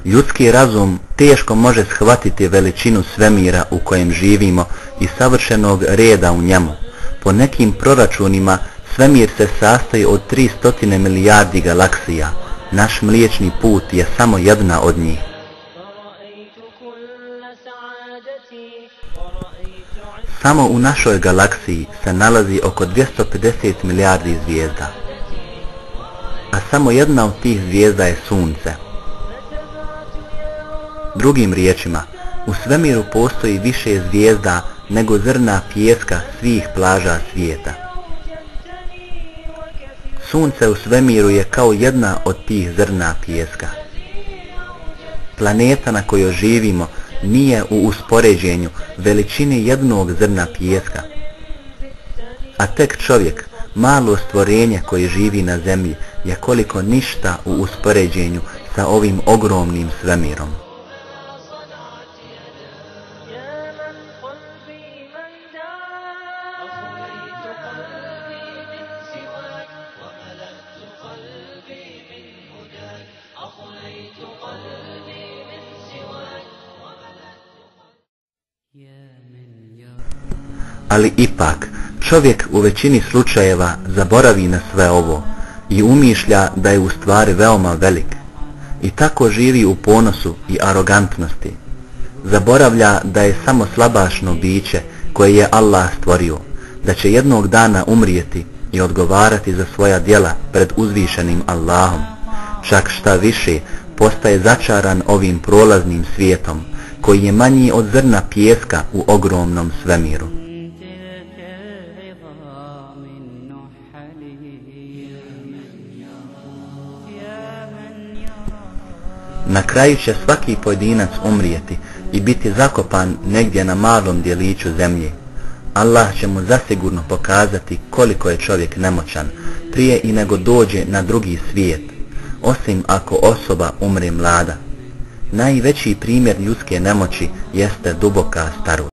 Ljudski razum teško može shvatiti veličinu svemira u kojem živimo i savršenog reda u njemu. Po nekim proračunima svemir se sastoji od 300 milijardi galaksija. Naš Mliječni put je samo jedna od njih. Samo u našoj galaksiji se nalazi oko 250 milijardi zvijezda. A samo jedna od tih zvijezda je Sunce. Drugim riječima, u svemiru postoji više zvijezda nego zrna pijeska svih plaža svijeta. Sunce u svemiru je kao jedna od tih zrna pijeska. Planeta na kojoj živimo nije u uspoređenju veličini jednog zrna pijeska. A tek čovjek, malo stvorenje koje živi na zemlji, je koliko ništa u uspoređenju sa ovim ogromnim svemirom. Ali ipak, čovjek u većini slučajeva zaboravi na sve ovo i umišlja da je u stvari veoma velik. I tako živi u ponosu i arogantnosti. Zaboravlja da je samo slabašno biće koje je Allah stvorio, da će jednog dana umrijeti i odgovarati za svoja djela pred uzvišenim Allahom. Čak šta više, postaje začaran ovim prolaznim svijetom, koji je manji od zrna pijeska u ogromnom svemiru. Na kraju će svaki pojedinac umrijeti i biti zakopan negdje na malom djeliću zemlje. Allah će mu zasigurno pokazati koliko je čovjek nemoćan prije i nego dođe na drugi svijet, osim ako osoba umre mlada. Najveći primjer ljudske nemoći jeste duboka starost.